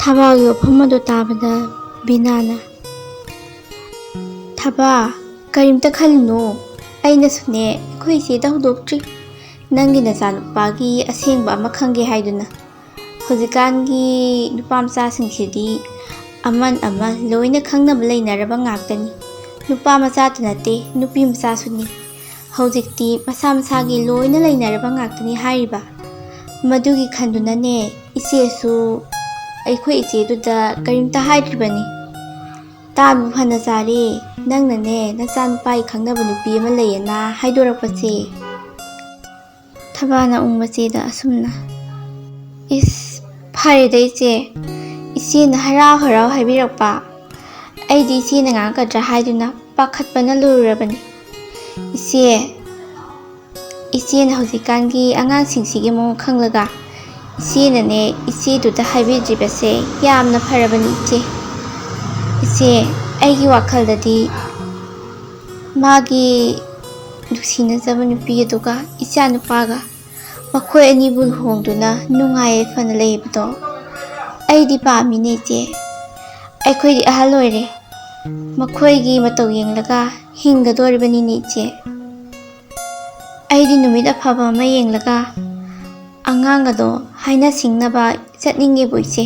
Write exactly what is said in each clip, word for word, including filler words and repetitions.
ꯊꯕꯥꯒꯤ ꯋꯥꯐꯝ ꯑꯗꯨ ꯇꯥꯕꯗ ꯕꯤꯅꯥꯅ, "ꯊꯕꯥ, ꯀꯔꯤꯝꯇ ꯈꯜꯂꯨꯅꯨ꯫ ꯑꯩꯅꯁꯨꯅꯦ ꯑꯩꯈꯣꯏ ꯏꯆꯦꯗ ꯍꯧꯗꯣꯛꯇ꯭ꯔꯤ꯫ ꯅꯪꯒꯤ ꯅꯆꯥꯅꯨꯄꯥꯒꯤ ꯑꯁꯦꯡꯕ ꯑꯃ ꯈꯪꯒꯦ ꯍꯥꯏꯗꯨꯅ꯫ ꯍꯧꯖꯤꯛꯀꯥꯟꯒꯤ ꯅꯨꯄꯥ ꯃꯆꯥꯁꯤꯡꯁꯤꯗꯤ ꯑꯃꯟ ꯑꯃ ꯂꯣꯏꯅ ꯈꯪꯅꯕ ꯂꯩꯅꯔꯕ ꯉꯥꯛꯇꯅꯤ꯫ ꯅꯨꯄꯥ ꯃꯆꯥꯇ ꯅꯠꯇꯦ, ꯅꯨꯄꯤ ꯃꯆꯥꯁꯨꯅꯤ꯫ ꯍꯧꯖꯤꯛꯇꯤ ꯃꯁꯥ ꯃꯁꯥꯒꯤ ꯂꯣꯏꯅ ꯂꯩꯅꯔꯕ ꯉꯥꯛꯇꯅꯤ ꯍꯥꯏꯔꯤꯕ꯫ ꯃꯗꯨꯒꯤ ꯈꯟꯗꯨꯅꯅꯦ ꯏꯆꯦꯁꯨ ꯑꯩꯈꯣꯏ ꯏꯆꯦꯗꯨꯗ ꯀꯔꯤꯝꯇ ꯍꯥꯏꯗ꯭ꯔꯤꯕꯅꯤ꯫ ꯇꯥꯕꯨ ꯐꯅ ꯆꯥꯔꯦ, ꯅꯪꯅꯅꯦ ꯅꯆꯥꯅꯨꯄꯥꯒꯤ ꯈꯪꯅꯕ ꯅꯨꯄꯤ ꯑꯃ ꯂꯩꯌꯦꯅ ꯍꯥꯏꯗꯣꯔꯛꯄꯁꯦ꯫" ꯊꯕꯥꯅ ꯎꯪ ꯃꯆꯦꯗ ꯑꯁꯨꯝꯅ, "ꯏꯁ, ꯐꯔꯦꯗ ꯏꯆꯦ, ꯏꯆꯦꯅ ꯍꯔꯥꯎ ꯍꯔꯥꯎ ꯍꯥꯏꯕꯤꯔꯛꯄ꯫ ꯑꯩꯗꯤ ꯏꯆꯦꯅ ꯉꯥꯡꯉꯛꯀꯗ꯭ꯔꯥ ꯍꯥꯏꯗꯨꯅ ꯄꯥꯈꯠꯄꯅ ꯂꯣꯏꯔꯕꯅꯤ꯫ ꯏꯆꯦ, ꯏꯆꯦꯅ ꯍꯧꯖꯤꯛꯀꯥꯟꯒꯤ ꯑꯉꯥꯡꯁꯤꯡꯁꯤꯒꯤ ꯃꯑꯣꯡ ꯈꯪꯂꯒ ꯏꯆꯦꯅꯅꯦ ꯏꯆꯦꯗꯨꯗ ꯍꯥꯏꯕꯤꯗ꯭ꯔꯤꯕꯁꯦ ꯌꯥꯝꯅ ꯐꯔꯕꯅꯤ ꯏꯆꯦ꯫ ꯏꯆꯦ, ꯑꯩꯒꯤ ꯋꯥꯈꯜꯗꯗꯤ ꯃꯥꯒꯤ ꯅꯨꯡꯁꯤꯅꯖꯕ ꯅꯨꯄꯤ ꯑꯗꯨꯒ ꯏꯆꯥ ꯅꯨꯄꯥꯒ ꯃꯈꯣꯏ ꯑꯅꯤꯕꯨ ꯂꯨꯍꯣꯡꯗꯨꯅ ꯅꯨꯡꯉꯥꯏ ꯌꯥꯏꯐꯅ ꯂꯩꯕꯗꯣ ꯑꯩꯗꯤ ꯄꯥꯝꯃꯤꯅꯦ ꯏꯆꯦ꯫ ꯑꯩꯈꯣꯏꯗꯤ ꯑꯍꯜ ꯑꯣꯏꯔꯦ꯫ ꯃꯈꯣꯏꯒꯤ ꯃꯇꯧ ꯌꯦꯡꯂꯒ ꯍꯤꯡꯒꯗꯣꯔꯤꯕꯅꯤꯅꯦ ꯏꯆꯦ꯫ ꯑꯩꯗꯤ ꯅꯨꯃꯤꯠ ꯑꯐꯕ ꯑꯃ ꯌꯦꯡꯂꯒ ꯑꯉꯥꯡ ꯑꯗꯣ ꯍꯥꯏꯅ ꯁꯤꯡꯅꯕ ꯆꯠꯅꯤꯡꯉꯦꯕꯨ ꯏꯆꯦ꯫"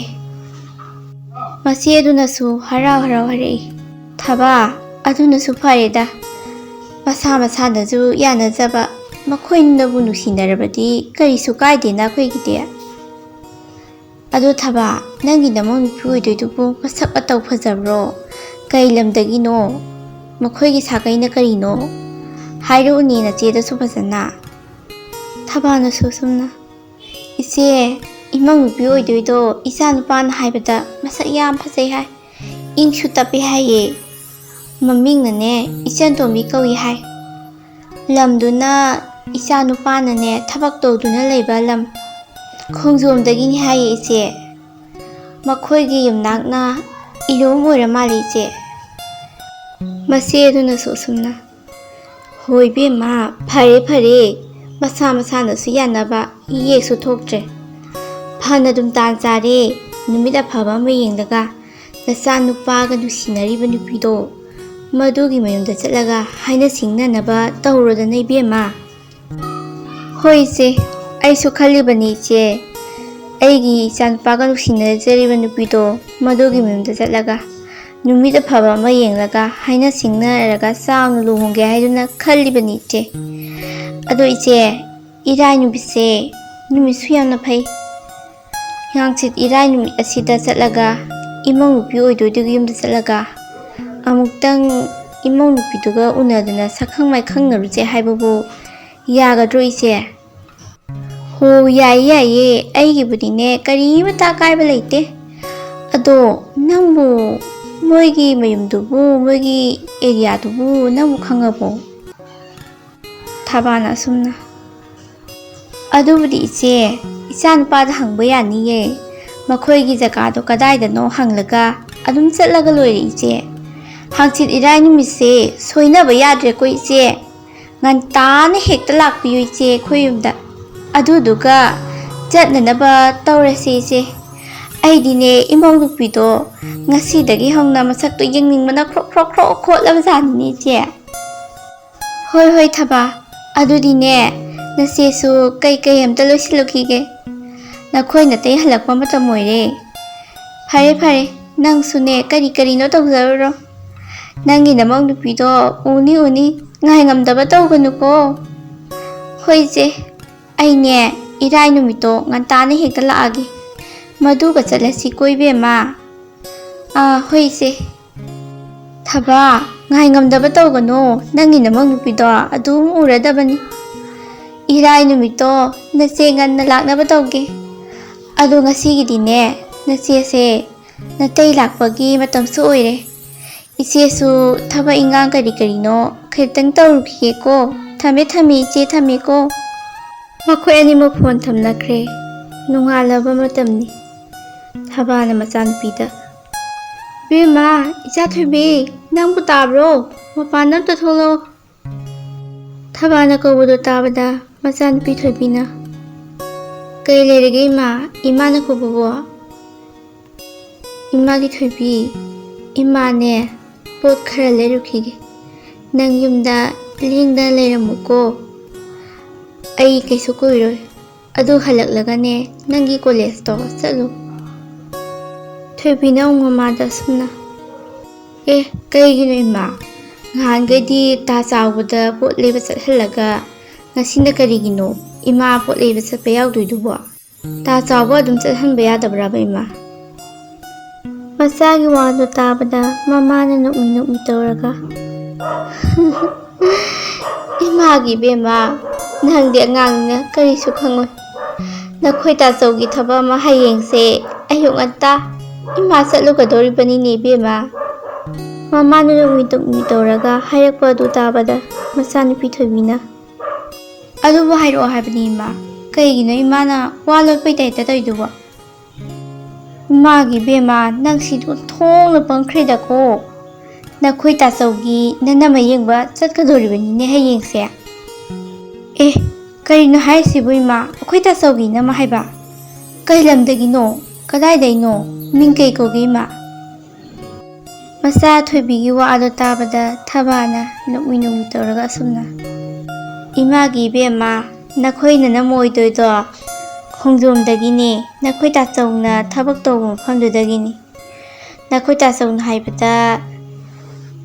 ꯃꯆꯦ ꯑꯗꯨꯅꯁꯨ ꯍꯔꯥꯎ ꯍꯔꯥꯎ ꯍꯥꯏꯔꯛꯏ, "ꯊꯕꯥ, ꯑꯗꯨꯅꯁꯨ ꯐꯔꯦꯗ꯫ ꯃꯁꯥ ꯃꯁꯥꯅꯁꯨ ꯌꯥꯅꯖꯕ, ꯃꯈꯣꯏꯅꯕꯨ ꯅꯨꯡꯁꯤꯅꯔꯕꯗꯤ ꯀꯔꯤꯁꯨ ꯀꯥꯏꯗꯦꯅ ꯑꯩꯈꯣꯏꯒꯤꯗꯤ꯫ ꯑꯗꯣ ꯊꯕꯥ, ꯅꯪꯒꯤ ꯅꯃꯧ ꯅꯨꯄꯤ ꯑꯣꯏꯗꯣꯏꯗꯨꯕꯨ ꯃꯁꯛ ꯃꯇꯧ ꯐꯖꯕ꯭ꯔꯣ? ꯀꯩ ꯂꯝꯗꯒꯤꯅꯣ? ꯃꯈꯣꯏꯒꯤ ꯁꯥꯒꯩꯅ ꯀꯔꯤꯅꯣ? ꯍꯥꯏꯔꯛꯎꯅꯦ ꯅꯆꯦꯗꯁꯨ ꯐꯖꯅ꯫" ꯊꯕꯥꯅꯁꯨ ꯁꯨꯝꯅ, "ꯏꯆꯦ, ꯏꯃꯧ ꯅꯨꯄꯤ ꯑꯣꯏꯗꯣꯏꯗꯣ ꯏꯆꯥ ꯅꯨꯄꯥꯅ ꯍꯥꯏꯕꯗ ꯃꯁꯛ ꯌꯥꯝ ꯐꯖꯩ ꯍꯥꯏ꯫ ꯏꯪꯁꯨ ꯇꯞꯄꯤ ꯍꯥꯏꯌꯦ꯫ ꯃꯃꯤꯡꯅꯅꯦ ꯏꯆꯟ ꯇꯣꯝꯕꯤ ꯀꯧꯏ ꯍꯥꯏ꯫ ꯂꯝꯗꯨꯅ ꯏꯆꯥ ꯅꯨꯄꯥꯅꯅꯦ ꯊꯕꯛ ꯇꯧꯗꯨꯅ ꯂꯩꯕ ꯂꯝ ꯈꯣꯡꯖꯣꯝꯗꯒꯤꯅꯤ ꯍꯥꯏꯌꯦ ꯏꯆꯦ꯫ ꯃꯈꯣꯏꯒꯤ ꯌꯨꯝꯅꯥꯛꯅ ꯏꯔꯣꯝ ꯑꯣꯏꯔ ꯃꯥꯜꯂꯦ ꯏꯆꯦ꯫" ꯃꯆꯦ ꯑꯗꯨꯅꯁꯨ ꯑꯁꯨꯝꯅ, "ꯍꯣꯏ ꯏꯕꯦꯝꯃ, ꯐꯔꯦ ꯐꯔꯦ, ꯃꯁꯥ ꯃꯁꯥꯅꯁꯨ ꯌꯥꯅꯕ ꯏꯌꯦꯛꯁꯨ ꯊꯣꯛꯇ꯭ꯔꯦ꯫ ꯐꯅ ꯑꯗꯨꯝ ꯇꯥꯟ ꯆꯥꯔꯦ꯫ ꯅꯨꯃꯤꯠ ꯑꯐꯕ ꯑꯃ ꯌꯦꯡꯂꯒ ꯅꯆꯥ ꯅꯨꯄꯥꯒ ꯅꯨꯡꯁꯤꯅꯔꯤꯕ ꯅꯨꯄꯤꯗꯣ ꯃꯗꯨꯒꯤ ꯃꯌꯨꯝꯗ ꯆꯠꯂꯒ ꯍꯥꯏꯅ ꯁꯤꯡꯅꯅꯕ ꯇꯧꯔꯣꯗꯅ, ꯏꯕꯦꯝꯃ꯫ ꯍꯣꯏ ꯏꯆꯦ, ꯑꯩꯁꯨ ꯈꯜꯂꯤꯕꯅꯤ ꯏꯆꯦ, ꯑꯩꯒꯤ ꯏꯆꯥꯅꯨꯄꯥꯒ ꯅꯨꯡꯁꯤꯅꯖꯔꯤꯕ ꯅꯨꯄꯤꯗꯣ ꯃꯗꯨꯒꯤ ꯃꯌꯨꯝꯗ ꯆꯠꯂꯒ ꯅꯨꯃꯤꯠ ꯑꯐꯕ ꯑꯃ ꯌꯦꯡꯂꯒ ꯍꯥꯏꯅ ꯁꯤꯡꯅꯔꯒ ꯆꯥꯎꯅ ꯂꯨꯍꯣꯡꯒꯦ ꯍꯥꯏꯗꯨꯅ ꯈꯜꯂꯤꯕꯅꯤ ꯏꯆꯦ꯫ ꯑꯗꯣ ꯏꯆꯦ, ꯏꯔꯥꯏ ꯅꯨꯃꯤꯠꯁꯦ ꯅꯨꯃꯤꯠꯁꯨ ꯌꯥꯝꯅ ꯐꯩ꯫ ꯍꯥꯡꯆꯤꯠ ꯏꯔꯥꯏ ꯅꯨꯃꯤꯠ ꯑꯁꯤꯗ ꯆꯠꯂꯒ ꯏꯃꯧ ꯅꯨꯄꯤ ꯑꯣꯏꯗꯣꯏꯗꯨꯒꯤ ꯌꯨꯝꯗ ꯆꯠꯂꯒ ꯑꯃꯨꯛꯇꯪ ꯏꯃꯧ ꯅꯨꯄꯤꯗꯨꯒ ꯎꯅꯗꯅ ꯁꯛꯈꯪ ꯃꯥꯏꯈꯪꯅꯔꯨꯁꯦ ꯍꯥꯏꯕꯕꯨ ꯌꯥꯒꯗ꯭ꯔꯣ ꯏꯆꯦ? ꯍꯣ, ꯌꯥꯏꯌꯦ, ꯌꯥꯏꯌꯦ, ꯑꯩꯒꯤꯕꯨꯗꯤꯅꯦ ꯀꯔꯤꯃꯇ ꯑꯀꯥꯏꯕ ꯂꯩꯇꯦ꯫ ꯑꯗꯣ ꯅꯪꯕꯨ ꯃꯣꯏꯒꯤ ꯃꯌꯨꯝꯗꯨꯕꯨ, ꯃꯣꯏꯒꯤ ꯑꯦꯔꯤꯌꯥꯗꯨꯕꯨ ꯅꯪꯕꯨ ꯈꯪꯉꯕꯣ? ꯊꯕꯥꯅ ꯑꯁꯨꯝꯅ, ꯑꯗꯨꯕꯨꯗꯤ ꯏꯆꯦ, ꯏꯆꯥ ꯅꯨꯄꯥꯗ ꯍꯪꯕ ꯌꯥꯅꯤꯌꯦ꯫ ꯃꯈꯣꯏꯒꯤ ꯖꯒꯥꯗꯣ ꯀꯗꯥꯏꯗꯅꯣ ꯍꯪꯂꯒ ꯑꯗꯨꯝ ꯆꯠꯂꯒ ꯂꯣꯏꯔꯦ ꯏꯆꯦ꯫ ꯍꯥꯡꯆꯤꯠ ꯏꯔꯥꯏ ꯅꯨꯃꯤꯠꯁꯦ ꯁꯣꯏꯅꯕ ꯌꯥꯗ꯭ꯔꯦꯀꯣ ꯏꯆꯦ꯫ ꯉꯟꯇꯥꯅ ꯍꯦꯛꯇ ꯂꯥꯛꯄꯤꯌꯨ ꯏꯆꯦ ꯑꯩꯈꯣꯏ ꯌꯨꯝꯗ꯫ ꯑꯗꯨꯗꯨꯒ ꯆꯠꯅꯅꯕ ꯇꯧꯔꯁꯦ ꯏꯆꯦ꯫ ꯑꯩꯗꯤꯅꯦ ꯏꯃꯧ ꯅꯨꯄꯤꯗꯣ ꯉꯁꯤꯗꯒꯤ ꯍꯧꯅ ꯃꯁꯛꯇꯣ ꯌꯦꯡꯅꯤꯡꯕꯅ ꯈ꯭ꯔꯣꯛ ꯈ꯭ꯔꯣꯛ ꯈ꯭ꯔꯣꯛ ꯈꯣꯠꯂꯕ ꯖꯥꯠꯅꯤꯅꯦ ꯏꯆꯦ꯫ ꯍꯣꯏ ꯍꯣꯏ ꯊꯕꯥ, ꯑꯗꯨꯗꯤꯅꯦ ꯅꯆꯦꯁꯨ ꯀꯩꯀꯩ ꯑꯝꯇ ꯂꯣꯏꯁꯤꯜꯂꯨꯈꯤꯒꯦ꯫ ꯅꯈꯣꯏ ꯅꯇꯩ ꯍꯜꯂꯛꯄ ꯃꯇꯝ ꯑꯣꯏꯔꯦ꯫ ꯐꯔꯦ ꯐꯔꯦ, ꯅꯪꯁꯨꯅꯦ ꯀꯔꯤ ꯀꯔꯤꯅꯣ ꯇꯧꯖꯔꯨꯔꯣ꯫ ꯅꯪꯒꯤ ꯅꯃꯧ ꯅꯨꯄꯤꯗꯣ ꯎꯅꯤ ꯎꯅꯤ, ꯉꯥꯏꯉꯝꯗꯕ ꯇꯧꯒꯅꯨꯀꯣ꯫ ꯍꯣꯏ ꯏꯆꯦ, ꯑꯩꯅꯦ ꯏꯔꯥꯏ ꯅꯨꯃꯤꯠꯇꯣ ꯉꯟꯇꯥꯅ ꯍꯦꯛꯇ ꯂꯥꯛꯑꯒꯦ꯫ ꯃꯗꯨꯒ ꯆꯠꯂꯁꯤꯀꯣ ꯏꯕꯦꯝꯃ꯫ ꯑꯥ, ꯍꯣꯏ ꯏꯆꯦ꯫ ꯊꯕꯥ, ꯉꯥꯏꯉꯝꯗꯕ ꯇꯧꯒꯅꯣ, ꯅꯪꯒꯤ ꯅꯃꯧ ꯅꯨꯄꯤꯗꯣ ꯑꯗꯨꯝ ꯎꯔꯗꯕꯅꯤ꯫ ꯏꯔꯥꯏ ꯅꯨꯃꯤꯠꯇꯣ ꯅꯆꯦ ꯉꯟꯅ ꯂꯥꯛꯅꯕ ꯇꯧꯒꯦ꯫ ꯑꯗꯣ ꯉꯁꯤꯒꯤꯗꯤꯅꯦ ꯅꯆꯦꯁꯦ ꯅꯇꯩ ꯂꯥꯛꯄꯒꯤ ꯃꯇꯝꯁꯨ ꯑꯣꯏꯔꯦ꯫ ꯏꯆꯦꯁꯨ ꯊꯕꯛ ꯏꯟꯈꯥꯡ ꯀꯔꯤ ꯀꯔꯤꯅꯣ ꯈꯤꯇꯪ ꯇꯧꯔꯨꯈꯤꯒꯦꯀꯣ꯫ ꯊꯝꯃꯦ ꯊꯝꯃꯦ ꯏꯆꯦ, ꯊꯝꯃꯦꯀꯣ꯫ ꯃꯈꯣꯏ ꯑꯅꯤꯃꯛ ꯐꯣꯟ ꯊꯝꯅꯈ꯭ꯔꯦ꯫ ꯅꯣꯡꯉꯥꯜꯂꯕ ꯃꯇꯝꯅꯤ꯫ ꯊꯕꯥꯅ ꯃꯆꯥꯅꯨꯄꯤꯗ, "ꯏꯕꯦꯝꯃ, ꯏꯆꯥ ꯊꯣꯏꯕꯤ, ꯅꯪꯕꯨ ꯇꯥꯕ꯭ꯔꯣ? ꯃꯄꯥꯟꯗ ꯑꯝꯇ ꯊꯣꯛꯂꯛꯑꯣ꯫" ꯊꯕꯥꯅ ꯀꯧꯕꯗꯨ ꯇꯥꯕꯗ ꯃꯆꯥꯅꯨꯄꯤ ꯊꯣꯏꯕꯤꯅ, "ꯀꯩ ꯂꯩꯔꯒꯦ ꯏꯃꯥ? ꯏꯃꯥꯅ ꯀꯧꯕꯕꯨ?" ꯏꯃꯥꯒꯤ ꯊꯣꯏꯕꯤ, ꯏꯃꯥꯅꯦ ꯄꯣꯠ ꯈꯔ ꯂꯩꯔꯨꯈꯤꯒꯦ꯫ ꯅꯪ ꯌꯨꯝꯗ ꯂꯦꯡꯗꯅ ꯂꯩꯔꯝꯃꯨꯀꯣ꯫ ꯑꯩ ꯀꯩꯁꯨ ꯀꯨꯏꯔꯣꯏ꯫ ꯑꯗꯨ ꯍꯜꯂꯛꯂꯒꯅꯦ ꯅꯪꯒꯤ ꯀꯣꯂꯦꯖꯇꯣ ꯆꯠꯂꯨ꯫ ꯊꯣꯏꯕꯤꯅ ꯑꯃꯨꯛ ꯃꯃꯥꯗ ꯑꯁꯨꯝꯅ, "ꯑꯦ, ꯀꯩꯒꯤꯅꯣ ꯏꯃꯥ? ꯅꯍꯥꯟꯈꯩꯗꯤ ꯇꯥ ꯆꯥꯎꯕꯗ ꯄꯣꯠ ꯂꯩꯕ ꯆꯠꯍꯜꯂꯒ ꯉꯁꯤꯅ ꯀꯔꯤꯒꯤꯅꯣ ꯏꯃꯥ ꯄꯣꯠ ꯂꯩꯕ ꯆꯠꯄ ꯌꯥꯎꯗꯣꯏꯗꯨꯕꯣ? ꯇꯥ ꯆꯥꯎꯕ ꯑꯗꯨꯝ ꯆꯠꯍꯟꯕ ꯌꯥꯗꯕ꯭ꯔꯕ ꯏꯃꯥ?" ꯃꯆꯥꯒꯤ ꯋꯥꯗꯨ ꯇꯥꯕꯗ ꯃꯃꯥꯅ ꯅꯣꯛꯃꯤ ꯅꯣꯛꯃꯤ ꯇꯧꯔꯒ, "ꯏꯃꯥꯒꯤ ꯏꯕꯦꯝꯃ, ꯅꯪꯗꯤ ꯑꯉꯥꯡꯅꯤꯅ ꯀꯔꯤꯁꯨ ꯈꯪꯉꯣꯏ꯫ ꯅꯈꯣꯏ ꯇꯥꯆꯧꯒꯤ ꯊꯕꯛ ꯑꯃ ꯍꯌꯦꯡꯁꯦ ꯑꯌꯨꯛ ꯉꯟꯇꯥ ꯏꯃꯥ ꯆꯠꯂꯨꯒꯗꯧꯔꯤꯕꯅꯤꯅꯦ ꯏꯕꯦꯝꯃ꯫" ꯃꯃꯥꯅ ꯅꯣꯛꯃꯤ ꯅꯣꯛꯃꯤ ꯇꯧꯔꯒ ꯍꯥꯏꯔꯛꯄ ꯑꯗꯨ ꯇꯥꯕꯗ ꯃꯆꯥꯅꯨꯄꯤ ꯊꯣꯏꯕꯤꯅ, "ꯑꯗꯨꯕꯨ ꯍꯥꯏꯔꯛꯑꯣ ꯍꯥꯏꯕꯅꯤ ꯏꯃꯥ, ꯀꯩꯒꯤꯅꯣ ꯏꯃꯥꯅ ꯋꯥ ꯂꯣꯠꯄꯩ ꯇꯥꯏꯞꯇ ꯇꯧꯔꯤꯗꯨꯕꯣ?" "ꯏꯃꯥꯒꯤ ꯏꯕꯦꯝꯃ, ꯅꯪ ꯁꯤꯗꯤ ꯑꯣꯟꯊꯣꯛꯅ ꯄꯪꯈ꯭ꯔꯦꯗꯀꯣ꯫ ꯅꯈꯣꯏ ꯇꯥꯆꯧꯒꯤ ꯅꯅꯝꯃ ꯌꯦꯡꯕ ꯆꯠꯀꯗꯧꯔꯤꯕꯅꯤꯅꯦ ꯍꯌꯦꯡꯁꯦ꯫" "ꯑꯦ, ꯀꯔꯤꯅꯣ ꯍꯥꯏꯁꯤꯕꯨ ꯏꯃꯥ? ꯑꯩꯈꯣꯏ ꯇꯥꯆꯧꯒꯤ ꯏꯅꯝꯃ ꯍꯥꯏꯕ? ꯀꯩ ꯂꯝꯗꯒꯤꯅꯣ? ꯀꯗꯥꯏꯗꯩꯅꯣ? ꯃꯤꯡ ꯀꯩ ꯀꯧꯒꯦ ꯏꯃꯥ?" ꯃꯆꯥ ꯊꯣꯏꯕꯤꯒꯤ ꯋꯥꯗꯣ ꯇꯥꯕꯗ ꯊꯕꯥꯅ ꯅꯣꯛꯃꯤ ꯅꯣꯛꯃꯤ ꯇꯧꯔꯒ ꯑꯁꯨꯝꯅ, "ꯏꯃꯥꯒꯤ ꯏꯕꯦꯝꯃ, ꯅꯈꯣꯏ ꯅꯅꯝꯃ ꯑꯣꯏꯗꯣꯏꯗꯣ ꯈꯣꯡꯖꯣꯝꯗꯒꯤꯅꯦ, ꯅꯈꯣꯏ ꯇꯥꯆꯧꯅ ꯊꯕꯛ ꯇꯧꯕ ꯃꯐꯝꯗꯨꯗꯒꯤꯅꯤ꯫ ꯅꯈꯣꯏ ꯇꯥꯆꯧꯅ ꯍꯥꯏꯕꯗ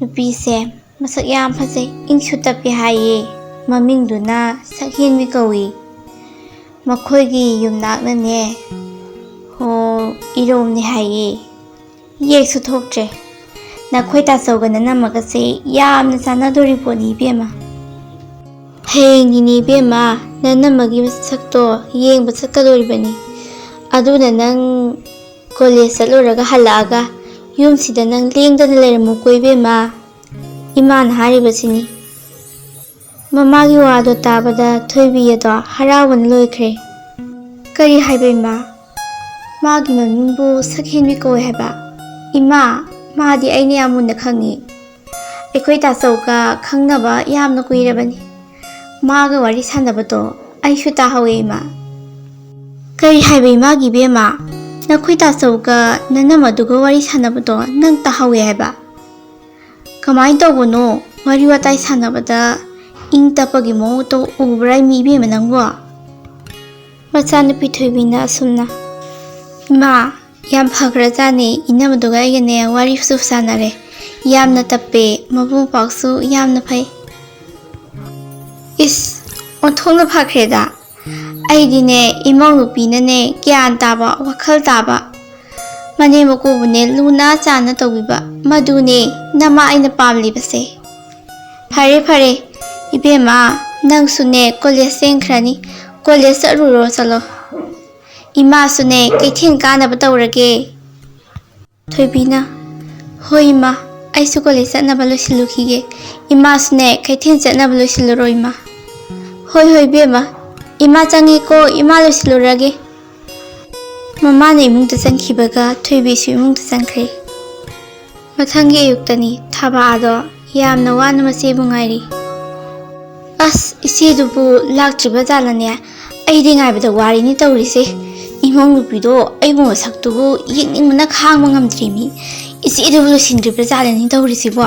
ꯅꯨꯄꯤꯁꯦ ꯃꯁꯛ ꯌꯥꯝ ꯐꯖꯩ, ꯏꯪꯁꯨ ꯇꯞꯄꯤ ꯍꯥꯏꯌꯦ꯫ ꯃꯃꯤꯡꯗꯨꯅ ꯁꯛꯍꯦꯟꯕꯤ ꯀꯧꯏ꯫ ꯃꯈꯣꯏꯒꯤ ꯌꯨꯝꯅꯥꯛꯅꯅꯦ, ꯍꯣ, ꯏꯔꯣꯝꯅꯦ ꯍꯥꯏꯌꯦ꯫ ꯌꯦꯛꯁꯨ ꯊꯣꯛꯇ꯭ꯔꯦ꯫ ꯅꯈꯣꯏ ꯇꯥꯆꯧꯒ ꯅꯅꯝꯃꯒꯁꯦ ꯌꯥꯝꯅ ꯆꯥꯟꯅꯗꯣꯔꯤ ꯄꯣꯠꯅꯤ ꯏꯕꯦꯝꯃ꯫ ꯍꯌꯦꯡꯗꯤꯅꯦ ꯏꯕꯦꯝꯃ, ꯅꯅꯝꯃꯒꯤ ꯃꯁꯛꯇꯣ ꯌꯦꯡꯕ ꯆꯠꯀꯗꯧꯔꯤꯕꯅꯤ꯫ ꯑꯗꯨꯅ ꯅꯪ ꯀꯣꯂꯦꯖ ꯆꯠꯂꯨꯔꯒ ꯍꯜꯂꯛꯑꯒ ꯌꯨꯝꯁꯤꯗ ꯅꯪ ꯂꯦꯡꯗꯅ ꯂꯩꯔꯝꯃꯨꯀꯣ ꯏꯕꯦꯝꯃ, ꯏꯃꯥꯅ ꯍꯥꯏꯔꯤꯕꯁꯤꯅꯤ꯫" ꯃꯃꯥꯒꯤ ꯋꯥꯗꯣ ꯇꯥꯕꯗ ꯊꯣꯏꯕꯤ ꯑꯗꯣ ꯍꯔꯥꯎꯕꯅ ꯂꯣꯏꯈ꯭ꯔꯦ꯫ "ꯀꯔꯤ ꯍꯥꯏꯕ ꯏꯃꯥ? ꯃꯥꯒꯤ ꯃꯃꯤꯡꯕꯨ ꯁꯛꯍꯦꯟꯕꯤ ꯀꯧꯋꯦ ꯍꯥꯏꯕ? ꯏꯃꯥ, ꯃꯥꯗꯤ ꯑꯩꯅ ꯌꯥꯝ ꯃꯨꯟꯅ ꯈꯪꯉꯤ꯫ ꯑꯩꯈꯣꯏ ꯇꯥꯆꯧꯒ ꯈꯪꯅꯕ ꯌꯥꯝꯅ ꯀꯨꯏꯔꯕꯅꯤ꯫ ꯃꯥꯒ ꯋꯥꯔꯤ ꯁꯥꯟꯅꯕꯗꯣ ꯑꯩꯁꯨ ꯇꯥꯍꯧꯋꯦ ꯏꯃꯥ꯫" "ꯀꯔꯤ ꯍꯥꯏꯕ ꯏꯃꯥꯒꯤ ꯏꯕꯦꯝꯃ? ꯅꯈꯣꯏ ꯇꯥꯆꯧꯒ ꯅꯅꯝꯃꯗꯨꯒ ꯋꯥꯔꯤ ꯁꯥꯟꯅꯕꯗꯣ ꯅꯪ ꯇꯥꯍꯧꯋꯦ ꯍꯥꯏꯕ? ꯀꯃꯥꯏꯅ ꯇꯧꯕꯅꯣ? ꯋꯥꯔꯤ ꯋꯥꯇꯥꯏ ꯁꯥꯟꯅꯕꯗ ꯏꯪ ꯇꯞꯄꯒꯤ ꯃꯑꯣꯡꯗꯣ ꯎꯕ꯭ꯔꯥ ꯏꯃꯤ ꯏꯕꯦꯝꯃ ꯅꯪꯕꯣ? ꯃꯆꯥꯅꯨꯄꯤ ꯊꯣꯏꯕꯤꯅ ꯑꯁꯨꯝꯅ, "ꯏꯃꯥ, ꯌꯥꯝ ꯐꯈ꯭ꯔꯖꯥꯠꯅꯦ, ꯏꯅꯝꯃꯗꯨꯒ ꯑꯩꯒꯅꯦ ꯋꯥꯔꯤꯁꯨ ꯁꯥꯟꯅꯔꯦ꯫ ꯌꯥꯝꯅ ꯇꯞꯄꯦ, ꯃꯕꯨꯡ ꯃꯧꯄ꯭ꯋꯥꯁꯨ ꯌꯥꯝꯅ ꯐꯩ꯫" ꯏꯁ, ꯑꯣꯟꯊꯣꯛꯅ ꯐꯈ꯭ꯔꯦꯗ꯫ ꯑꯩꯗꯤꯅꯦ, ꯏꯃꯧ ꯅꯨꯄꯤꯅꯅꯦ ꯒ꯭ꯌꯥꯟ ꯇꯥꯕ, ꯋꯥꯈꯜ ꯇꯥꯕ, ꯃꯅꯦꯝ ꯃꯀꯨꯕꯨꯅꯦ ꯂꯨꯅ ꯆꯥꯟꯅ ꯇꯧꯕꯤꯕ, ꯃꯗꯨꯅꯦ ꯅꯃꯥ ꯑꯩꯅ ꯄꯥꯝꯂꯤꯕꯁꯦ꯫ ꯐꯔꯦ ꯐꯔꯦ, ꯏꯕꯦꯝꯃ, ꯅꯪꯁꯨꯅꯦ ꯀꯣꯂꯦꯖ ꯆꯦꯟꯈ꯭ꯔꯅꯤ, ꯀꯣꯂꯦꯖ ꯆꯠꯂꯨꯔꯣ ꯆꯠꯂꯣ꯫ ꯏꯃꯥꯁꯨꯅꯦ ꯀꯩꯊꯦꯜ ꯀꯥꯅꯕ ꯇꯧꯔꯒꯦ꯫ ꯊꯣꯏꯕꯤꯅ, "ꯍꯣꯏ ꯏꯃꯥ, ꯑꯩꯁꯨ ꯀꯣꯂꯦꯖ ꯆꯠꯅꯕ ꯂꯣꯏꯁꯤꯜꯂꯨꯈꯤꯒꯦ꯫ ꯏꯃꯥꯁꯨꯅꯦ ꯀꯩꯊꯦꯜ ꯆꯠꯅꯕ ꯂꯣꯏꯁꯤꯜꯂꯨꯔꯣ ꯏꯃꯥ꯫" "ꯍꯣꯏ ꯍꯣꯏ ꯏꯕꯦꯝꯃ, ꯏꯃꯥ ꯆꯪꯉꯦꯀꯣ, ꯏꯃꯥ ꯂꯣꯏꯁꯤꯜꯂꯨꯔꯒꯦ꯫" ꯃꯃꯥꯅ ꯏꯃꯨꯡꯗ ꯆꯪꯈꯤꯕꯒ ꯊꯣꯏꯕꯤꯁꯨ ꯏꯃꯨꯡꯗ ꯆꯪꯈ꯭ꯔꯦ꯫ ꯃꯊꯪꯒꯤ ꯑꯌꯨꯛꯇꯅꯤ, ꯊꯥꯕꯥꯗꯣ ꯌꯥꯝꯅ ꯋꯥꯅ ꯃꯆꯦꯕꯨ ꯉꯥꯏꯔꯤ꯫ "ꯑꯁ, ꯏꯆꯦꯗꯨꯕꯨ ꯂꯥꯛꯇ꯭ꯔꯤꯕ ꯖꯥꯠꯂꯅꯦ? ꯑꯩꯗꯤ ꯉꯥꯏꯕꯗ ꯋꯥꯔꯤꯅꯤ ꯇꯧꯔꯤꯁꯦ꯫ ꯏꯃꯧ ꯅꯨꯄꯤꯗꯣ ꯑꯩꯕꯨ ꯃꯁꯛꯇꯨꯕꯨ ꯌꯦꯡꯅꯤꯡꯕꯅ ꯈꯥꯡꯕ ꯉꯝꯗ꯭ꯔꯤꯃꯤ꯫ ꯏꯆꯦꯗꯨꯕꯨ ꯂꯣꯏꯁꯤꯟꯗ꯭ꯔꯤꯕ ꯖꯥꯠꯂꯅꯤ ꯇꯧꯔꯤꯁꯤꯕꯣ꯫"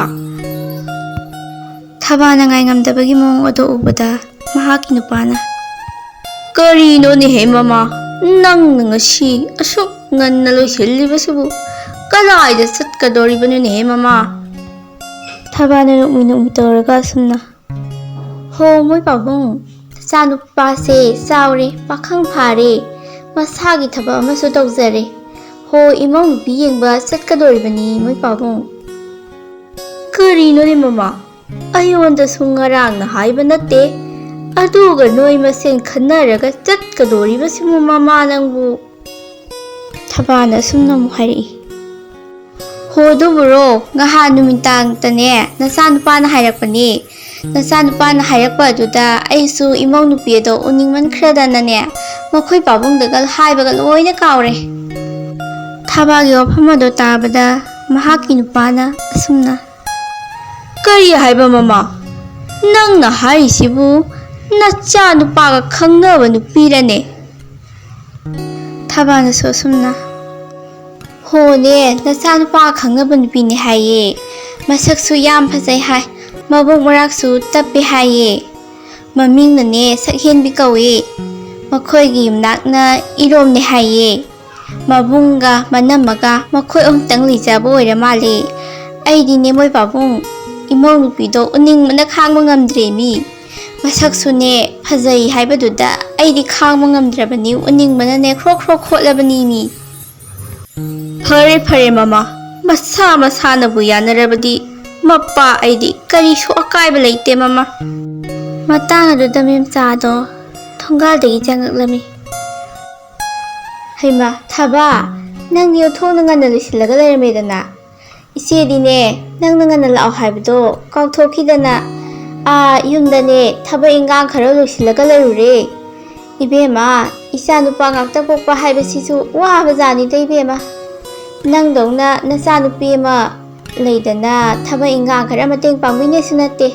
ꯊꯥꯕꯥꯅ ꯉꯥꯏꯉꯝꯗꯕꯒꯤ ꯃꯑꯣꯡ ꯑꯗꯨ ꯎꯕꯗ ꯃꯍꯥꯛꯀꯤ ꯅꯨꯄꯥꯅ, "ꯀꯔꯤꯅꯣꯅꯦꯍꯦ ꯃꯃꯥ, ꯅꯪꯅ ꯉꯁꯤ ꯑꯁꯨꯛ ꯉꯟꯅ ꯂꯣꯏꯁꯤꯜꯂꯤꯕꯁꯤꯕꯨ? ꯀꯗꯥꯏꯗ ꯆꯠꯀꯗꯧꯔꯤꯕꯅꯣꯅꯦꯍꯦ ꯃꯃꯥ?" ꯊꯥꯕꯥꯅ ꯅꯣꯛꯃꯤ ꯅꯣꯛꯃꯤ ꯇꯧꯔꯒ ꯑꯁꯨꯝꯅ, "ꯍꯣ ꯃꯣꯏ ꯄꯥꯕꯨꯡ, ꯅꯆꯥꯅꯨꯄꯥꯁꯦ ꯆꯥꯎꯔꯦ, ꯄꯥꯈꯪ ꯐꯥꯔꯦ, ꯃꯁꯥꯒꯤ ꯊꯕꯛ ꯑꯃꯁꯨ ꯇꯧꯖꯔꯦ꯫ ꯍꯣ ꯏꯃꯧ ꯅꯨꯄꯤ ꯌꯦꯡꯕ ꯆꯠꯀꯗꯧꯔꯤꯕꯅꯤ ꯃꯣꯏ ꯄꯥꯕꯨꯡ꯫" "ꯀꯔꯤꯅꯣꯅꯦ ꯃꯃꯥ? ꯑꯩꯉꯣꯟꯗꯁꯨ ꯉꯔꯥꯡꯅ ꯍꯥꯏꯕ ꯅꯠꯇꯦ꯫ ꯑꯗꯨꯒ ꯅꯣꯏ ꯃꯁꯦꯟ ꯈꯟꯅꯔꯒ ꯆꯠꯀꯗꯧꯔꯤꯕꯁꯤꯕꯨ ꯃꯃꯥ ꯅꯪꯕꯨ?" ꯊꯥꯕꯥꯅ ꯑꯁꯨꯝꯅ ꯑꯃꯨꯛ ꯍꯥꯏꯔꯛꯏ꯫ "ꯍꯣ ꯑꯗꯨꯕꯨꯔꯣ, ꯉꯍꯥꯟ ꯅꯨꯃꯤꯗꯥꯡꯗꯅꯦ ꯅꯆꯥꯅꯨꯄꯥꯅ ꯍꯥꯏꯔꯛꯄꯅꯦ꯫ ꯅꯆꯥꯅꯨꯄꯥꯅ ꯍꯥꯏꯔꯛꯄ ꯑꯗꯨꯗ ꯑꯩꯁꯨ ꯏꯃꯧ ꯅꯨꯄꯤ ꯑꯗꯣ ꯎꯅꯤꯡꯃꯟꯈ꯭ꯔꯗꯅꯅꯦ, ꯃꯈꯣꯏ ꯄꯥꯕꯨꯡꯗꯒ ꯍꯥꯏꯕꯒ ꯂꯣꯏꯅ ꯀꯥꯎꯔꯦ꯫" ꯊꯥꯕꯥꯒꯤ ꯋꯥꯐꯝ ꯑꯗꯣ ꯇꯥꯕꯗ ꯃꯍꯥꯛꯀꯤ ꯅꯨꯄꯥꯅ ꯑꯁꯨꯝꯅ, "ꯀꯔꯤ ꯍꯥꯏꯕ ꯃꯃꯥ? ꯅꯪꯅ ꯍꯥꯏꯔꯤꯁꯤꯕꯨ ꯅꯆꯥ ꯅꯨꯄꯥꯒ ꯈꯪꯅꯕ ꯅꯨꯄꯤꯔꯅꯦ?" ꯊꯥꯕꯥꯅꯁꯨ ꯑꯁꯨꯝꯅ, ꯍꯣꯅꯦ, ꯅꯆꯥꯅꯨꯄꯥ ꯈꯪꯅꯕ ꯅꯨꯄꯤꯅꯦ ꯍꯥꯏꯌꯦ꯫ ꯃꯁꯛꯁꯨ ꯌꯥꯝ ꯐꯖꯩ ꯍꯥꯏ꯫ ꯃꯕꯨꯛ ꯃꯔꯥꯛꯁꯨ ꯇꯞꯄꯦ ꯍꯥꯏꯌꯦ꯫ ꯃꯃꯤꯡꯅꯅꯦ ꯁꯛꯍꯦꯟꯕꯤ ꯀꯧꯏ꯫ ꯃꯈꯣꯏꯒꯤ ꯌꯨꯝꯅꯥꯛꯅ ꯏꯔꯣꯝꯅꯦ ꯍꯥꯏꯌꯦ꯫ ꯃꯕꯨꯡꯒ ꯃꯅꯝꯃꯒ ꯃꯈꯣꯏ ꯑꯍꯨꯝꯇꯪ ꯂꯩꯖꯕ ꯑꯣꯏꯔ ꯃꯥꯜꯂꯦ꯫ ꯑꯩꯗꯤꯅꯦ ꯃꯣꯏ ꯄꯥꯕꯨꯡ ꯏꯃꯧ ꯅꯨꯄꯤꯗꯣ ꯎꯅꯤꯡꯕꯅ ꯈꯥꯡꯕ ꯉꯝꯗ꯭ꯔꯦ ꯃꯤ꯫ ꯃꯁꯛꯁꯨꯅꯦ ꯐꯖꯩ ꯍꯥꯏꯕꯗꯨꯗ ꯑꯩꯗꯤ ꯈꯥꯡꯕ ꯉꯝꯗ꯭ꯔꯕꯅꯤ, ꯎꯅꯤꯡꯕꯅꯅꯦ ꯈ꯭ꯔꯣꯛ ꯈ꯭ꯔꯣꯛ ꯈꯣꯠꯂꯕꯅꯤ ꯃꯤ꯫ ꯐꯔꯦ ꯐꯔꯦ ꯃꯃꯥ, ꯃꯁꯥ ꯃꯁꯥꯅꯕꯨ ꯌꯥꯅꯔꯕꯗꯤ ꯃꯄꯥ ꯑꯩꯗꯤ ꯀꯔꯤꯁꯨ ꯑꯀꯥꯏꯕ ꯂꯩꯇꯦ ꯃꯃꯥ꯫ ꯃꯇꯥꯡ ꯑꯗꯨꯗ ꯃꯦꯝꯆꯥꯗꯣ ꯊꯣꯡꯒꯥꯜꯗꯒꯤ ꯆꯪꯉꯛꯂꯝꯃꯤ꯫ ꯍꯩꯃꯥ ꯊꯕ, ꯅꯪꯗꯤ ꯊꯣꯡꯅ ꯉꯟꯅ ꯂꯣꯏꯁꯤꯜꯂꯒ ꯂꯩꯔꯝꯃꯦꯗꯅ꯫ ꯏꯆꯦꯗꯤꯅꯦ, ꯅꯪꯅ ꯉꯟꯅ ꯂꯥꯛꯑꯣ ꯍꯥꯏꯕꯗꯣ ꯀꯥꯎꯊꯣꯛꯈꯤꯗꯅ ꯑꯥ ꯌꯨꯝꯗꯅꯦ ꯊꯕꯛ ꯏꯟꯈꯥꯡ ꯈꯔ ꯂꯣꯏꯁꯤꯜꯂꯒ ꯂꯩꯔꯨꯔꯦ꯫ ꯏꯕꯦꯝꯃ, ꯏꯆꯥ ꯅꯨꯄꯥ ꯉꯥꯛꯇ ꯄꯣꯛꯄ ꯍꯥꯏꯕꯁꯤꯁꯨ ꯋꯥꯕ ꯖꯥꯠꯅꯤꯗ ꯏꯕꯦꯝꯃ꯫ ꯅꯪꯗꯧꯅ ꯅꯆꯥ ꯅꯨꯄꯤ ꯑꯃ ꯂꯩꯗꯅ ꯊꯕꯛ ꯏꯟꯈꯥꯡ ꯈꯔ ꯃꯇꯦꯡ ꯄꯥꯡꯕꯤꯅꯦꯁꯨ ꯅꯠꯇꯦ꯫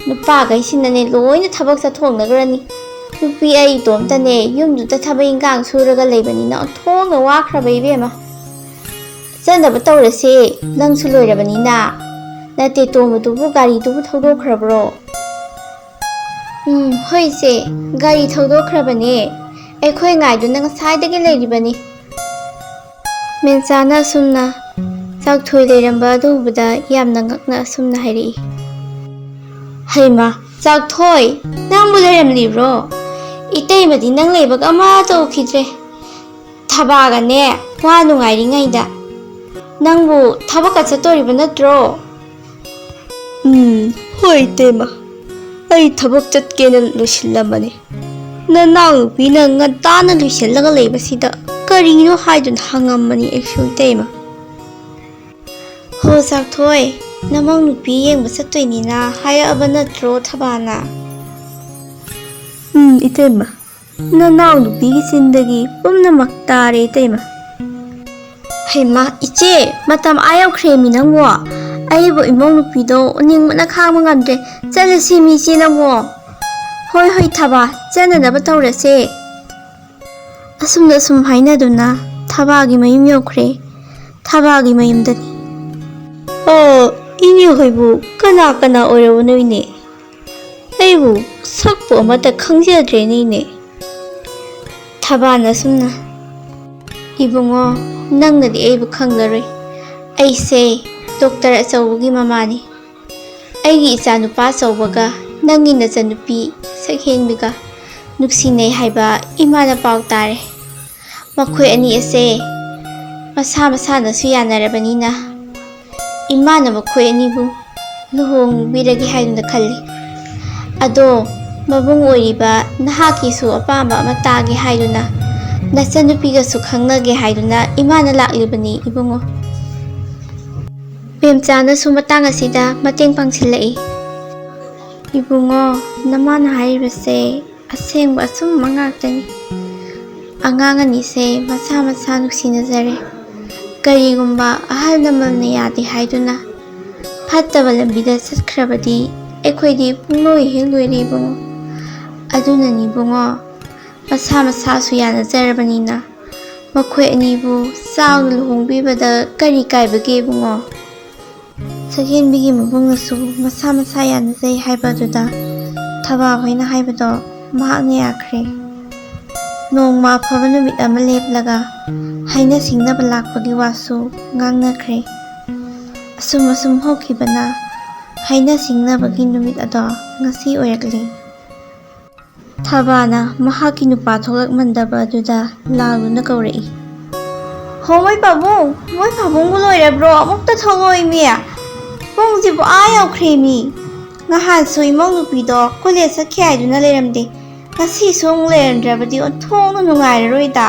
ꯅꯨꯄꯥꯈꯩꯁꯤꯅꯅꯦ ꯂꯣꯏꯅ ꯊꯕꯛ ꯆꯠꯊꯣꯛꯅꯈ꯭ꯔꯅꯤ꯫ ꯅꯨꯄꯤ ꯑꯩ ꯏꯇꯣꯝꯇꯅꯦ ꯌꯨꯝꯗꯨꯗ ꯊꯕꯛ ꯏꯟꯈꯥꯡ ꯁꯨꯔꯒ ꯂꯩꯕꯅꯤꯅ ꯑꯣꯟꯊꯣꯛꯅ ꯋꯥꯈ꯭ꯔꯕ ꯏꯕꯦꯝꯃ꯫ ꯆꯠꯅꯕ ꯇꯧꯔꯁꯦ, ꯅꯪꯁꯨ ꯂꯣꯏꯔꯕꯅꯤꯅ꯫ ꯅꯠꯇꯦ ꯇꯣꯝꯕꯗꯨꯕꯨ ꯒꯥꯔꯤꯗꯨꯕꯨ ꯊꯧꯗꯣꯛꯈ꯭ꯔꯕ꯭ꯔꯣ? ꯎꯝ, ꯍꯣꯏ ꯏꯆꯦ, ꯒꯥꯔꯤ ꯊꯧꯗꯣꯛꯈ꯭ꯔꯕꯅꯦ꯫ ꯑꯩꯈꯣꯏ ꯉꯥꯏꯗꯨꯅ ꯉꯁꯥꯏꯗꯒꯤ ꯂꯩꯔꯤꯕꯅꯤ꯫ ꯃꯦꯝꯆꯥꯅ ꯑꯁꯨꯝꯅ ꯆꯥꯛꯊꯣꯏ ꯂꯩꯔꯝꯕ ꯑꯗꯨ ꯎꯕꯗ ꯌꯥꯝꯅ ꯉꯛꯅ ꯑꯁꯨꯝꯅ ꯍꯥꯏꯔꯛꯏ꯫ ꯍꯩꯃꯥ, ꯆꯥꯛꯊꯣꯏ, ꯅꯪꯕꯨ ꯂꯩꯔꯝꯂꯤꯕ꯭ꯔꯣ? ꯏꯇꯩꯃꯗꯤ ꯅꯪ ꯂꯩꯕꯒ ꯑꯃꯠꯇ ꯎꯈꯤꯗ꯭ꯔꯦ꯫ ꯊꯕꯥꯒꯅꯦ ꯋꯥ ꯅꯨꯡꯉꯥꯏꯔꯤꯉꯩꯗ꯫ ꯅꯪꯕꯨ ꯊꯕꯛꯀ ꯆꯠꯇꯣꯔꯤꯕ ꯅꯠꯇ꯭ꯔꯣ? ꯎꯝ, ꯍꯣꯏ ꯏꯇꯩꯃ, ꯑꯩ ꯊꯕꯛ ꯆꯠꯀꯦꯅ ꯂꯣꯏꯁꯤꯜꯂꯝꯕꯅꯦ꯫ ꯅꯅꯥꯎꯅꯨꯄꯤꯅ ꯉꯟꯇꯥꯅ ꯂꯣꯏꯁꯤꯜꯂꯒ ꯂꯩꯕꯁꯤꯗ ꯀꯔꯤꯅꯣ ꯍꯥꯏꯗꯨꯅ ꯍꯪꯉꯝꯕꯅꯤ ꯑꯩꯁꯨ ꯏꯇꯩꯃ꯫ ꯍꯣ ꯆꯥꯛꯊꯣꯏ, ꯅꯃꯧ ꯅꯨꯄꯤ ꯌꯦꯡꯕ ꯆꯠꯇꯣꯏꯅꯤꯅ ꯍꯥꯏꯔꯛꯑꯕ ꯅꯠꯇ꯭ꯔꯣ ꯊꯕꯥꯅ? ꯎꯝ ꯏꯇꯩꯃ, ꯅꯅꯥꯎ ꯅꯨꯄꯤꯒꯤ ꯆꯤꯟꯗꯒꯤ ꯄꯨꯝꯅꯃꯛ ꯇꯥꯔꯦ ꯏꯇꯩꯃ꯫ ꯍꯩꯃꯥ ꯏꯆꯦ, ꯃꯇꯝ ꯑꯥ ꯌꯧꯈ꯭ꯔꯦꯃꯤ ꯅꯪꯕꯣ꯫ ꯑꯩꯕꯨ ꯏꯃꯧ ꯅꯨꯄꯤꯗꯣ ꯎꯅꯤꯡꯕꯅ ꯈꯥꯡꯕ ꯉꯝꯗ꯭ꯔꯦ꯫ ꯆꯠꯂꯁꯤ ꯃꯤ ꯏꯆꯦ ꯅꯪꯕꯣ꯫ ꯍꯣꯏ ꯍꯣꯏ ꯊꯕꯥ, ꯆꯠꯅꯅꯕ ꯇꯧꯔꯁꯦ꯫ ꯑꯁꯨꯝꯅ ꯁꯨꯝ ꯍꯥꯏꯅꯗꯨꯅ ꯊꯕꯥꯒꯤ ꯃꯌꯨꯝ ꯌꯧꯈ꯭ꯔꯦ꯫ ꯊꯕꯥꯒꯤ ꯃꯌꯨꯝꯗꯅꯤ꯫ ꯑꯣ, ꯏꯅꯦ ꯍꯣꯏꯕꯨ ꯀꯅꯥ ꯀꯅꯥ ꯑꯣꯏꯔꯕꯅꯣ ꯏꯅꯦ? ꯑꯩꯕꯨ ꯁꯛꯄꯨ ꯑꯃꯠꯇ ꯈꯪꯖꯗ꯭ꯔꯦꯅꯦ ꯏꯅꯦ꯫ ꯊꯕꯥꯅ ꯁꯨꯝꯅ, "ꯏꯕꯨꯡꯉꯣ, ꯅꯪꯅꯗꯤ ꯑꯩꯕꯨ ꯈꯪꯂꯔꯣꯏ꯫ ꯑꯩꯁꯦ ꯗꯣꯛꯇꯔ ꯑꯆꯧꯕꯒꯤ ꯃꯃꯥꯅꯤ꯫ ꯑꯩꯒꯤ ꯏꯆꯥꯅꯨꯄꯥ ꯑꯆꯧꯕꯒ ꯅꯪꯒꯤ ꯅꯆꯟꯅꯨꯄꯤ ꯁꯛꯍꯦꯟꯕꯤꯒ ꯅꯨꯡꯁꯤꯅꯩ ꯍꯥꯏꯕ ꯏꯃꯥꯅ ꯄꯥꯎ ꯇꯥꯔꯦ꯫ ꯃꯈꯣꯏ ꯑꯅꯤ ꯑꯁꯦ ꯃꯁꯥ ꯃꯁꯥꯅꯁꯨ ꯌꯥꯅꯔꯕꯅꯤꯅ ꯏꯃꯥꯅ ꯃꯈꯣꯏ ꯑꯅꯤꯕꯨ ꯂꯨꯍꯣꯡꯕꯤꯔꯒꯦ ꯍꯥꯏꯗꯨꯅ ꯈꯜꯂꯤ꯫ ꯑꯗꯣ ꯃꯕꯨꯡ ꯑꯣꯏꯔꯤꯕ ꯅꯍꯥꯛꯀꯤꯁꯨ ꯑꯄꯥꯝꯕ ꯑꯃ ꯇꯥꯒꯦ ꯍꯥꯏꯗꯨꯅ ꯅꯆꯟꯅꯨꯄꯤꯒꯁꯨ ꯈꯪꯅꯒꯦ ꯍꯥꯏꯗꯨꯅ ꯏꯃꯥꯅ ꯂꯥꯛꯂꯤꯕꯅꯤ ꯏꯕꯨꯡꯉꯣ꯫" ꯄꯦꯝꯆꯥꯅꯁꯨ ꯃꯇꯥꯡ ꯑꯁꯤꯗ ꯃꯇꯦꯡ ꯄꯥꯡꯁꯤꯜꯂꯛꯏ꯫ "ꯏꯕꯨꯡꯉꯣ, ꯅꯃꯥꯅ ꯍꯥꯏꯔꯤꯕꯁꯦ ꯑꯁꯦꯡꯕ ꯑꯆꯨꯝꯕ ꯉꯥꯛꯇꯅꯤ꯫ ꯑꯉꯥꯡ ꯑꯅꯤꯁꯦ ꯃꯁꯥ ꯃꯁꯥ ꯅꯨꯡꯁꯤꯅꯖꯔꯦ꯫ ꯀꯔꯤꯒꯨꯝꯕ ꯑꯍꯜ ꯂꯃꯟꯅ ꯌꯥꯗꯦ ꯍꯥꯏꯗꯨꯅ ꯐꯠꯇꯕ ꯂꯝꯕꯤꯗ ꯆꯠꯈ꯭ꯔꯕꯗꯤ ꯑꯩꯈꯣꯏꯗꯤ ꯄꯨꯡꯂꯣꯏ ꯍꯦꯛ ꯂꯣꯏꯔꯦ ꯏꯕꯨꯡꯉꯣ꯫ ꯑꯗꯨꯅꯅꯤ ꯏꯕꯨꯡꯉꯣ, ꯃꯁꯥ ꯃꯁꯥꯁꯨ ꯌꯥꯅꯖꯔꯕꯅꯤꯅ ꯃꯈꯣꯏ ꯑꯅꯤꯕꯨ ꯆꯥꯎꯅ ꯂꯨꯍꯣꯡꯕꯤꯕꯗ ꯀꯔꯤ ꯀꯥꯏꯕꯒꯦ ꯏꯕꯨꯡꯉꯣ?" ꯁꯛꯍꯦꯟꯕꯤꯒꯤ ꯃꯕꯨꯡꯅꯁꯨ ꯃꯁꯥ ꯃꯁꯥ ꯌꯥꯅꯖꯩ ꯍꯥꯏꯕ ꯑꯗꯨꯗ ꯊꯕꯥ ꯍꯣꯏꯅ ꯍꯥꯏꯕꯗꯣ ꯃꯍꯥꯛꯅ ꯌꯥꯈ꯭ꯔꯦ꯫ ꯅꯣꯡꯃ ꯑꯐꯕ ꯅꯨꯃꯤꯠ ꯑꯃ ꯂꯦꯞꯂꯒ ꯍꯥꯏꯅ ꯁꯤꯡꯅꯕ ꯂꯥꯛꯄꯒꯤ ꯋꯥꯁꯨ ꯉꯥꯡꯅꯈ꯭ꯔꯦ꯫ ꯑꯁꯨꯝ ꯑꯁꯨꯝ ꯍꯧꯈꯤꯕꯅ ꯍꯥꯏꯅ ꯁꯤꯡꯅꯕꯒꯤ ꯅꯨꯃꯤꯠ ꯑꯗꯣ ꯉꯁꯤ ꯑꯣꯏꯔꯛꯂꯦ꯫ ꯊꯕꯥꯅ ꯃꯍꯥꯛꯀꯤ ꯅꯨꯄꯥ ꯊꯣꯛꯂꯛꯃꯟꯗꯕ ꯑꯗꯨꯗ ꯂꯥꯎꯗꯨꯅ ꯀꯧꯔꯛꯏ꯫ "ꯍꯣ, ꯃꯣꯏ ꯄꯥꯕꯨꯡ, ꯃꯣꯏ ꯄꯥꯕꯨꯡꯕꯨ ꯂꯣꯏꯔꯕ꯭ꯔꯣ? ꯑꯃꯨꯛꯇ ꯊꯣꯛꯂꯛꯑꯣ ꯏꯃꯤ꯫ ꯄꯨꯡꯁꯤꯕꯨ ꯑꯥ ꯌꯧꯈ꯭ꯔꯦ ꯃꯤ꯫ ꯉꯍꯥꯟꯁꯨ ꯏꯃꯧ ꯅꯨꯄꯤꯗꯣ ꯀꯣꯂꯦꯖ ꯆꯠꯈꯤ ꯍꯥꯏꯗꯨꯅ ꯂꯩꯔꯝꯗꯦ꯫ ꯉꯁꯤꯁꯨ ꯑꯃꯨꯛ ꯂꯩꯔꯝꯗ꯭ꯔꯕꯗꯤ ꯑꯣꯟꯊꯣꯛꯅ ꯅꯨꯡꯉꯥꯏꯔꯔꯣꯏꯗ꯫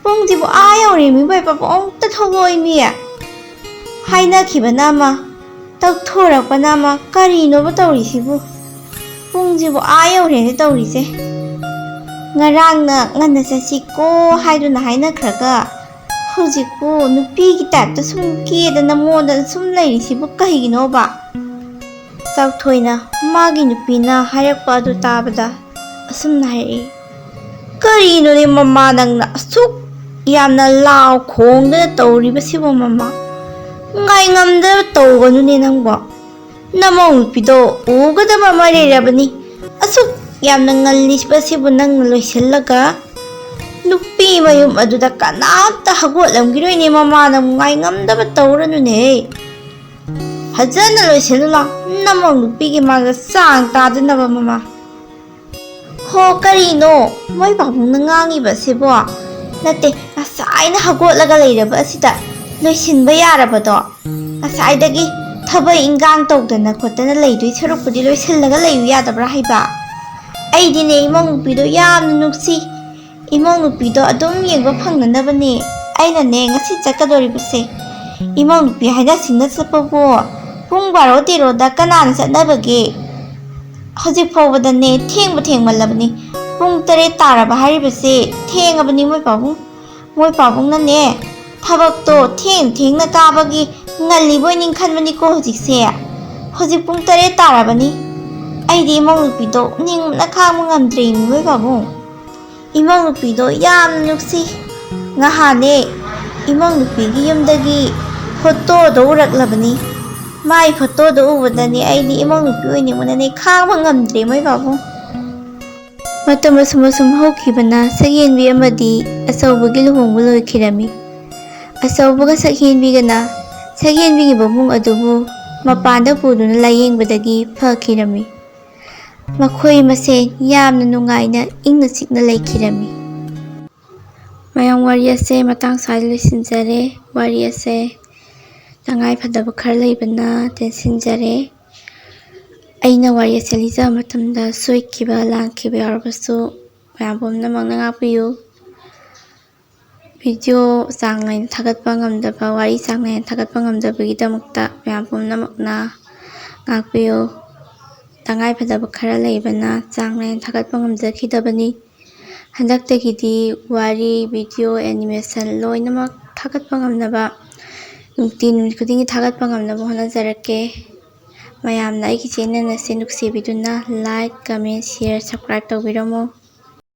ꯄꯨꯡꯁꯤꯕꯨ ꯑꯥ ꯌꯧꯔꯦ ꯃꯤ, ꯃꯣꯏ ꯄꯥꯕꯨꯡ ꯑꯃꯨꯛꯇ ꯊꯣꯛꯂꯛꯑꯣ ꯏꯃꯤ꯫ ꯍꯥꯏꯅꯈꯤꯕꯅ ꯑꯃ, ꯇꯧꯊꯣꯔꯛꯄꯅ ꯑꯃ, ꯀꯔꯤꯅꯣꯕ ꯇꯧꯔꯤꯁꯤꯕꯨ? ꯄꯨꯡꯁꯤꯕꯨ ꯑꯥ ꯌꯧꯔꯦꯅꯦ ꯇꯧꯔꯤꯁꯦ꯫ ꯉꯔꯥꯡꯅ ꯉꯟꯅ ꯆꯠꯁꯤꯀꯣ ꯍꯥꯏꯗꯨꯅ ꯍꯥꯏꯅꯈ꯭ꯔꯒ ꯍꯧꯖꯤꯛꯄꯨ ꯅꯨꯄꯤꯒꯤ ꯇꯥꯏꯞꯇ ꯁꯨꯝ ꯀꯦꯗꯅ ꯃꯣꯗꯅ ꯁꯨꯝ ꯂꯩꯔꯤꯁꯤꯕꯨ ꯀꯩꯒꯤꯅꯣꯕ?" ꯆꯥꯎꯊꯣꯏꯅ ꯃꯥꯒꯤ ꯅꯨꯄꯤꯅ ꯍꯥꯏꯔꯛꯄ ꯑꯗꯨ ꯇꯥꯕꯗ ꯑꯁꯨꯝꯅ ꯍꯥꯏꯔꯛꯏ, "ꯀꯔꯤꯅꯣꯅꯦ ꯃꯃꯥ, ꯅꯪꯅ ꯑꯁꯨꯛ ꯌꯥꯝꯅ ꯂꯥꯎ ꯈꯣꯡꯗꯅ ꯇꯧꯔꯤꯕꯁꯤꯕꯨ, ꯃꯃꯥ? ꯉꯥꯏꯉꯝꯗꯕ ꯇꯧꯒꯅꯨꯅꯦ ꯅꯪꯕꯣ꯫ ꯅꯃꯧ ꯅꯨꯄꯤꯗꯣ ꯎꯒꯗꯕ ꯑꯃ ꯂꯩꯔꯕꯅꯤ꯫ ꯑꯁꯨꯛ ꯌꯥꯝꯅ ꯉꯜꯂꯤꯕꯁꯤꯕꯨ ꯅꯪꯅ ꯂꯣꯏꯁꯤꯜꯂꯒ ꯅꯨꯄꯤ ꯃꯌꯨꯝ ꯑꯗꯨꯗ ꯀꯅꯥꯝꯇ ꯍꯧꯒꯠꯂꯝꯈꯤꯔꯣꯏꯅꯦ, ꯃꯃꯥ, ꯅꯪ ꯉꯥꯏꯉꯝꯗꯕ ꯇꯧꯔꯅꯨꯅꯦ꯫ ꯐꯖꯅ ꯂꯣꯏꯁꯤꯜꯂꯨ ꯂꯥꯎ, ꯅꯃꯧ ꯅꯨꯄꯤꯒꯤ ꯃꯥꯡꯗ ꯆꯥꯡ ꯇꯥꯗꯅꯕ, ꯃꯃꯥ꯫ ꯍꯣ, ꯀꯔꯤꯅꯣ ꯃꯣꯏ ꯄꯥꯕꯨꯡꯅ ꯉꯥꯡꯉꯤꯕꯁꯤꯕꯣ? ꯅꯠꯇꯦ, ꯉꯁꯥꯏꯅ ꯍꯧꯒꯠꯂꯒ ꯂꯩꯔꯕ ꯑꯁꯤꯗ ꯂꯣꯏꯁꯤꯟꯕ ꯌꯥꯔꯕꯗꯣ? ꯉꯁꯥꯏꯗꯒꯤ ꯊꯕꯛ ꯏꯟꯈꯥꯡ ꯇꯧꯗꯅ ꯈꯣꯠꯇꯅ ꯂꯩꯗꯣꯏ ꯁꯔꯨꯛꯄꯨꯗꯤ ꯂꯣꯏꯁꯤꯜꯂꯒ ꯂꯩꯌꯨ ꯌꯥꯗꯕ꯭ꯔꯥ ꯍꯥꯏꯕ? ꯑꯩꯗꯤꯅꯦ ꯏꯃꯧ ꯅꯨꯄꯤꯗꯣ ꯌꯥꯝꯅ ꯅꯨꯡꯁꯤ꯫ ꯏꯃꯧ ꯅꯨꯄꯤꯗꯣ ꯑꯗꯨꯝ ꯌꯦꯡꯕ ꯐꯪꯅꯅꯕꯅꯦ ꯑꯩꯅꯅꯦ ꯉꯁꯤ ꯆꯠꯀꯗꯧꯔꯤꯕꯁꯦ꯫ ꯏꯃꯧ ꯅꯨꯄꯤ ꯍꯥꯏꯅ ꯁꯤꯡꯅ ꯆꯠꯄꯕꯨ ꯄꯨꯡ ꯕꯥꯔꯣ ꯇꯦꯔꯣꯗ ꯀꯅꯥꯅ ꯆꯠꯅꯕꯒꯦ? ꯍꯧꯖꯤꯛ ꯐꯥꯎꯕꯗꯅꯦ ꯊꯦꯡꯕ ꯊꯦꯡꯃꯜꯂꯕꯅꯤ꯫ ꯄꯨꯡ ꯇꯔꯦꯠ ꯇꯥꯔꯕ ꯍꯥꯏꯔꯤꯕꯁꯦ ꯊꯦꯡꯉꯕꯅꯤ ꯃꯣꯏ ꯄꯥꯕꯨꯡ꯫ ꯃꯣꯏ ꯄꯥꯕꯨꯡꯅꯅꯦ ꯊꯕꯛꯇꯣ ꯊꯦꯡ ꯊꯦꯡꯅ ꯀꯥꯕꯒꯤ ꯉꯜꯂꯤꯕꯣꯏ ꯅꯤꯡꯈꯟꯕꯅꯤꯀꯣ ꯍꯧꯖꯤꯛꯁꯦ꯫ ꯍꯧꯖꯤꯛ ꯄꯨꯡ ꯇꯔꯦꯠ ꯇꯥꯔꯕꯅꯤ꯫ ꯑꯩꯗꯤ ꯏꯃꯧ ꯅꯨꯄꯤꯗꯣ ꯅꯤꯡꯕꯅ ꯈꯥꯡꯕ ꯉꯝꯗ꯭ꯔꯦ ꯃꯣꯏ ꯄꯥꯕꯨꯡ꯫ ꯏꯃꯧ ꯅꯨꯄꯤꯗꯣ ꯌꯥꯝ ꯅꯨꯡꯁꯤ꯫ ꯉꯍꯥꯟꯅꯦ ꯏꯃꯧ ꯅꯨꯄꯤꯒꯤ ꯌꯨꯝꯗꯒꯤ ꯐꯣꯇꯣꯗꯣ ꯎꯔꯛꯂꯕꯅꯤ꯫ ꯃꯥꯏ ꯐꯣꯇꯣꯗꯣ ꯎꯕꯗꯅꯦ ꯑꯩꯗꯤ ꯏꯃꯧ ꯅꯨꯄꯤ ꯑꯣꯏꯅꯤꯡꯕꯅꯅꯦ ꯈꯥꯡꯕ ꯉꯝꯗ꯭ꯔꯦ ꯃꯣꯏ ꯄꯥꯕꯨꯡ꯫ ꯃꯇꯝ ꯑꯁꯨꯝ ꯑꯁꯨꯝ ꯍꯧꯈꯤꯕꯅ ꯁꯛꯍꯦꯟꯕꯤ ꯑꯃꯗꯤ ꯑꯆꯧꯕꯒꯤ ꯂꯨꯍꯣꯡꯕ ꯂꯣꯏꯈꯤꯔꯝꯃꯤ꯫ ꯑꯆꯧꯕꯒ ꯁꯛꯍꯦꯟꯕꯤꯒꯅ ꯁꯛꯍꯦꯟꯕꯤꯒꯤ ꯃꯕꯨꯡ ꯑꯗꯨꯕꯨ ꯃꯄꯥꯟꯗ ꯄꯨꯗꯨꯅ ꯂꯥꯌꯦꯡꯕꯗꯒꯤ ꯐꯈꯤꯔꯝꯃꯤ꯫ ꯃꯈꯣꯏ ꯃꯁꯦꯟ ꯌꯥꯝꯅ ꯅꯨꯡꯉꯥꯏꯅ ꯏꯪꯅ ꯆꯤꯛꯅ ꯂꯩꯈꯤꯔꯝꯃꯤ꯫ ꯃꯌꯥꯝ, ꯋꯥꯔꯤ ꯑꯁꯦ ꯃꯇꯥꯡ ꯁ꯭ꯋꯥꯏꯗ ꯂꯣꯏꯁꯤꯟꯖꯔꯦ꯫ ꯋꯥꯔꯤ ꯑꯁꯦ ꯇꯉꯥꯏ ꯐꯗꯕ ꯈꯔ ꯂꯩꯕꯅ ꯇꯦꯟꯁꯤꯟꯖꯔꯦ꯫ ꯑꯩꯅ ꯋꯥꯔꯤ ꯑꯁꯦ ꯂꯤꯖꯕ ꯃꯇꯝꯗ ꯁꯣꯏꯈꯤꯕ ꯂꯥꯟꯈꯤꯕ ꯌꯥꯎꯔꯕꯁꯨ ꯃꯌꯥꯝ ꯄꯨꯝꯅꯃꯛꯅ ꯉꯥꯛꯄꯤꯌꯨ꯫ ꯚꯤꯗꯤꯑꯣ ꯆꯥꯡ ꯅꯥꯏꯅ ꯊꯥꯒꯠꯄ ꯉꯝꯗꯕ, ꯋꯥꯔꯤ ꯆꯥꯡ ꯅꯥꯏꯅ ꯊꯥꯒꯠꯄ ꯉꯝꯗꯕꯒꯤꯗꯃꯛꯇ ꯃꯌꯥꯝ ꯄꯨꯝꯅꯃꯛꯅ ꯉꯥꯛꯄꯤꯌꯨ꯫ ꯇꯉꯥꯏ ꯐꯗꯕ ꯈꯔ ꯂꯩꯕꯅ ꯆꯥꯡ ꯅꯥꯏꯅ ꯊꯥꯒꯠꯄ ꯉꯝꯖꯈꯤꯗꯕꯅꯤ꯫ ꯍꯟꯗꯛꯇꯒꯤꯗꯤ ꯋꯥꯔꯤ, ꯚꯤꯗꯤꯑꯣ, ꯑꯦꯅꯤꯃꯦꯁꯟ ꯂꯣꯏꯅꯃꯛ ꯊꯥꯒꯠꯄ ꯉꯝꯅꯕ, ꯅꯨꯡꯇꯤ ꯅꯨꯃꯤꯠ ꯈꯨꯗꯤꯡꯒꯤ ꯊꯥꯒꯠꯄ ꯉꯝꯅꯕ ꯍꯣꯠꯅꯖꯔꯛꯀꯦ꯫ ꯃꯌꯥꯝꯅ ꯑꯩꯒꯤ ꯆꯦꯅꯦꯜ ꯑꯁꯤ ꯅꯨꯡꯁꯤꯕꯤꯗꯨꯅ like, comment, share, subscribe ꯇꯧꯕꯤꯔꯝꯃꯨ꯫